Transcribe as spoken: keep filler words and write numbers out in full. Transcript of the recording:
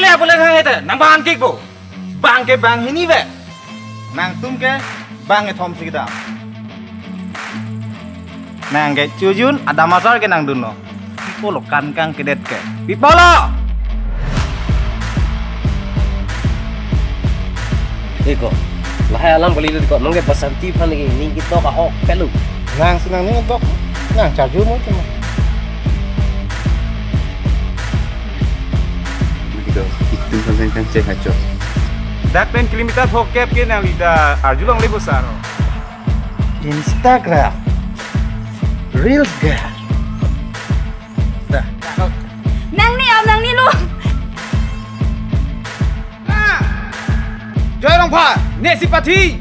Apa lagi hang itu? Nang bang kik bo. Bang ke bang hini be. Nangtum ke bang ethom si kedam. Nang ke chojun adam asar ke nangdunlo. Pipo lo kangkang kedet ke. Pipo lo. Eko, lahai alam kali lo deko, nang ke Basanti aphan ke ning ketok ahok pelo. Nang si nangning ketok, nang charju mo cuma. Begitu, itu sampai kan cek aja. Dak pen kilometer phokep ke nang lida arjulong lebu saro. Instagram. Reels girl. Dah. Nangni am nangni lo. Ah! Joy Rongphar, ne si pathi.